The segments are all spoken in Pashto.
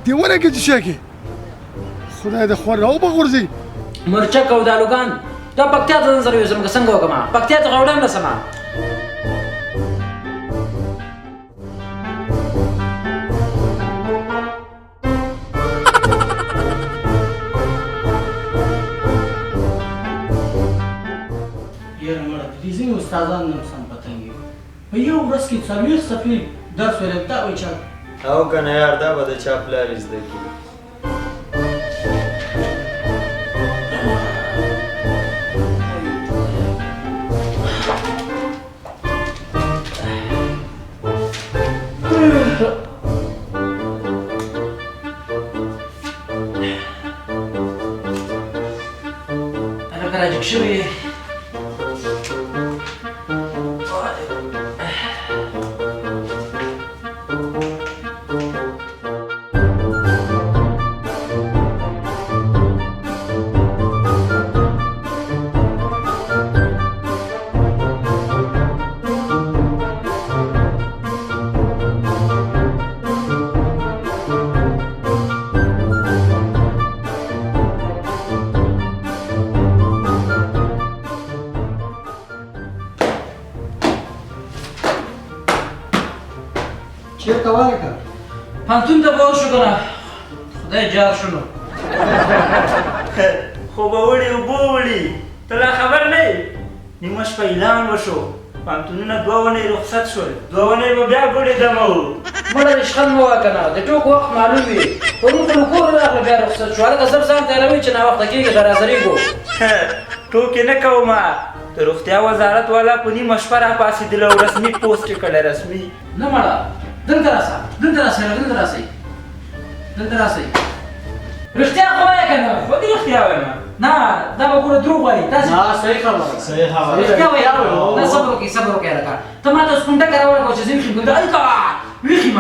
دې ونه کې چې شی کې خدای دې خور راو به غورځي. مرچک او دالوګان دا پکتیا ته ځان سره یوسم که څنګه وکړم؟ پکتیا ته غوړم نه سمه. یاره مړه، د دې ځینې استادان هم سم پتنګ وي، په یو ورځ کې 40 صفحې درس ویلی، دا وایي چا او که نه یار، دا به د چا پلار زده کړي. هلکه راجګ شوی یې. چېرته ورکه؟ پوهنتون ته به ورشو که نه، خدای جار شو نو. خو به وړي، اوبه وړي. ته لا خبر نه یې، نیمه شپه اعلان وشو، پوهنتونونه 2 اونۍ رخصت شول، 2 اونۍ به بیا ګوډې دمه وو. مړه ریشخند مه وایه که نه، د ټوکو وخت معلوم وي. پرون خو له کوره راغله بیا رخصت شو. هلکه زر ځان تیاروئ چې ناوخته کېږي، غرازرېږو. ټوکې نه کوم، د روغتیا وزارت والا په نیمه شپه راپاڅېدل او رسمي پوسټ یې کړی، رسمي. نه مړه، دلته راسه، دلته راسئ، دلته راسئ، دلته راسئ. رښتیا خو وایه که نه؟ خو دې رښتیا وایم. نه، دا به ګوره دروغ وایي تاسې. نه، صحیح خبره، صحیح خبره. رښتیا وایي. نه، صبر وکړئ، صبر وکړئ. هلکه ته ما ته اوس کوم ډکه راوړه چې زه ویښ یم. هلکه ویښ یم،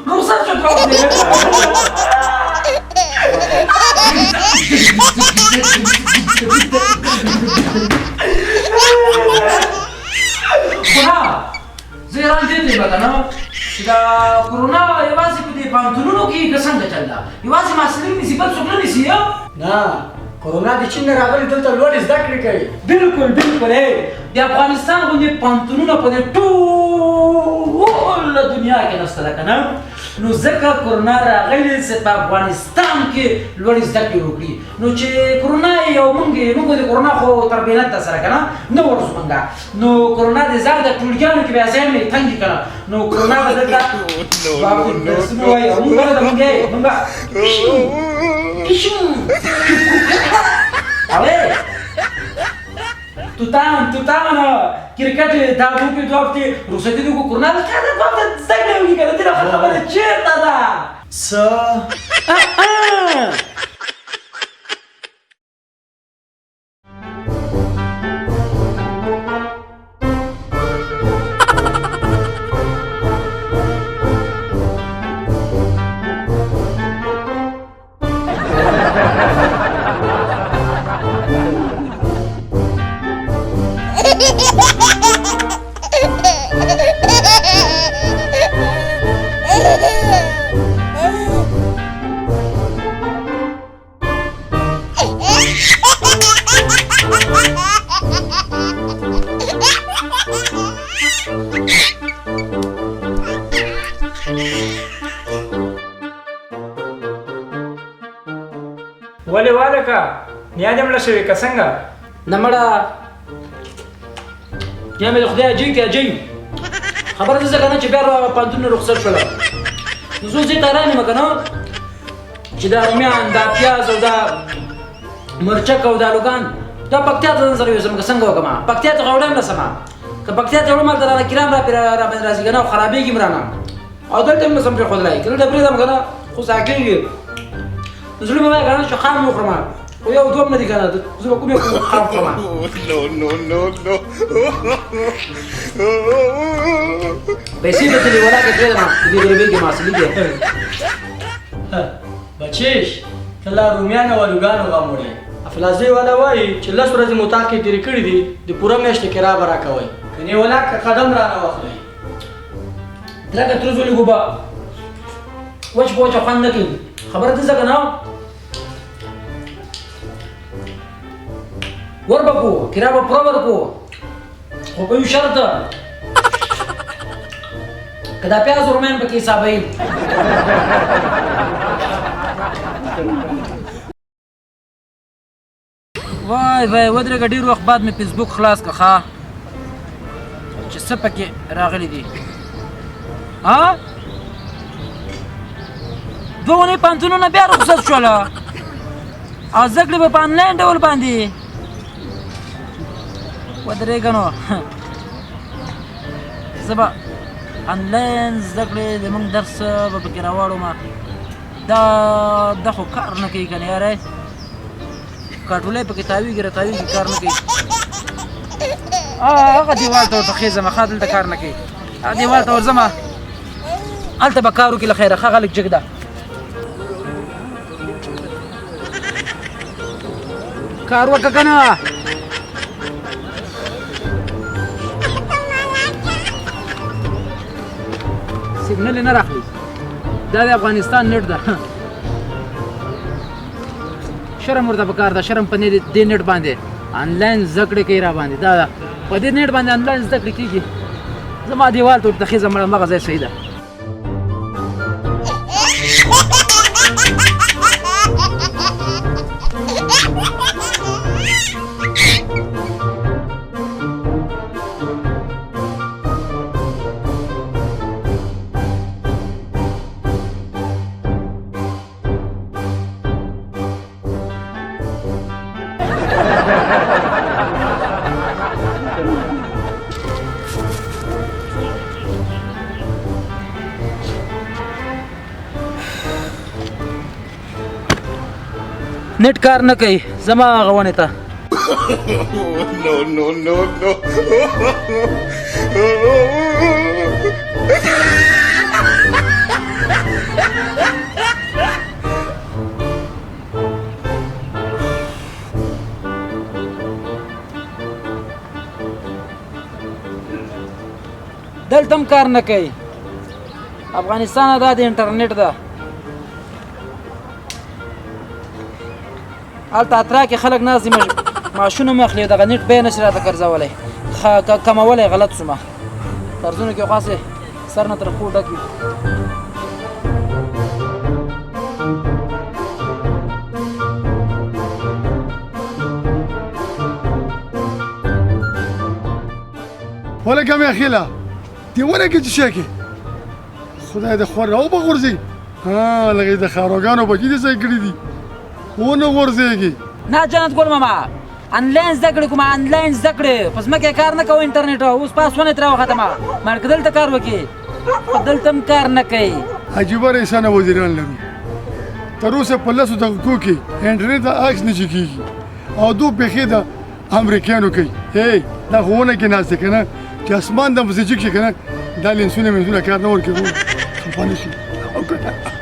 رخصت شو 2 اونۍ. خو نه، زه حیران دې ته یم که نه چې دا کرونا یوازې په دې پوهنتونونو کې که څنګه چل ده؟ یوازې محصلین نیسي، بل څوک نه نیسي؟ نه، کرونا د چین نه راغلي، دلته لوړې زده کړې کوي. بالکل بالکل. د افغانستان غوندې پوهنتونونه په دې ټوله دنیا کې نشته ده که نه، نو ځکه کرونا راغلې چې په افغانستان کې لوړې زده کړې وکړي. نو چې کرونا یې او مونږ یې، مونږ د کرونا خو تر بینت سره که نه نه ورځو مونږ، نو کرونا د ځان د ټولګیانو کې بیا ځای مې تنګ کړه، نو کرونا به دلته درسونه وایي او مونږ به د مونږ مونږ پیشو او توتان توتان کرکټ دا دوه 2 هفتې رخصتي دي، کرونا د چا د 2 هفتې زده کړې وکړي که نه؟ دې خبره چېرته ده؟ څه؟ ولې والکه، نیا دې مړه شوې که څنګه؟ نه مړه، یا مې د خدای اجي کې اجي خبره ده ځکه نه چې بیا پوهنتون نه رخصت شوله، نو زه دې ته حیران یم که نه چې دا رومیان، دا پیاز او دا مرچک او دا لوګان دا پکتیا ته ځان سره یوسم که څنګه وکړم؟ پکتیا ته غوړم نه سمه، که پکتیا ته وړم هلته رانه کرام را پرې راباندې راځي که نه او خرابېږي هم رانه، او دلته هم نه سم پرېښودلی، که دلته پرېږدم که نه خو کېږي. زړه مې وایي که نه چې خام وخورم، خو یو دوه هم نه دي که نه، زه به کوم یو خام خورم. پیسې به تلې ولاکه پرېږدم، په دې غریبۍ کې محصلي دی. بچیش ته لا رومیان او الوګانو غم وړې. افلازۍ والا وایي چې 10 ورځې مو اطاق کې تېرې کړي دي، د پوره میاشتې کرا به راکوئ، کنې ولاکه قدم رانه واخلئ. ترکه ترزو لګو به وچ په وچه خوند نه کوي. خبره دې ځه که نه ور به کو، کرا به پوره ورکو، خو په یو شرط که دا پیاز رومیان پکې حسابوي. وای وای ودرېږه، ډېر وخت بعد مې فیسبوک خلاص کړ ښه چې څه پکې راغلي دي. ها 2 اونۍ پوهنتونونه بیا رخصت شوله او زده کړې به په انلاین ډول باندې. ودرېږه نو زه به انلاین زده کړې زموږ درس به پکې راواړو. ما دا خو کار نه کوي که نه یاره، کاټولۍ پکې تاویږي راتاویږي، کار نه کوي. هغه دیوال ته ورته خېزمه، ښه دلته کار نه کوي. هغه دیوال ته ورځمه، هلته به کار وکړي له خیره. ښه هغه لږ جګ ده. کار وکړه که نه. سیګنل یې نه راخلي. دا د افغانستان نټ ده. شرم ورته پکار ده، شرم په دې نټ باندې انلاین زده کړې کوي را باندې. دا ده په دې نټ باندې انلاین زده کړې کېږي. زما دیوال ته ورته خېزه مړه، هماغه ځای صحیح ده. نټ کار نه کوي زما هغه ونې ته. No, no, no, no. دلته هم کار نه کوي. افغانستان دا د انټرنیټ ده. هلته اترا کې خلک ناست دي، معاشونه هم اخلي، دغه نېټ بیه نه شي راته قرضولی، کمولی. غلط شومه، قرضونو کې خو هسې سر نه تر پښو ډک وي. ولکه مې اخیله دې ونه کې چې شی کې خدای دې خور راوبه غورځي. ها لږ د خاروګانو بچي دې ځای کړي دي، ونه غورځېږي. نه جنت ګل ماما، انلاین زده کړې کومه، انلاین زده کړې په ځمکه کار نه کوه انټرنیټ. اوس پاس ونې ترې وختم، مړ که دلته کار وکړي، خو دلته هم کار نه کوي. عجیبه رئیسان او وزیران لرو، تر اوسه په 10 دقیقو کې انټرنیټ ته عکس نه کېږي او دوه پېښې د امریکایانو کوي. هی دا خو ونه کې ناست دی که نه چې اسمان د پسې جګ شي که نه، دا لینسونه مینسونه کار نه ورکوي، خفه نه شي. او که نه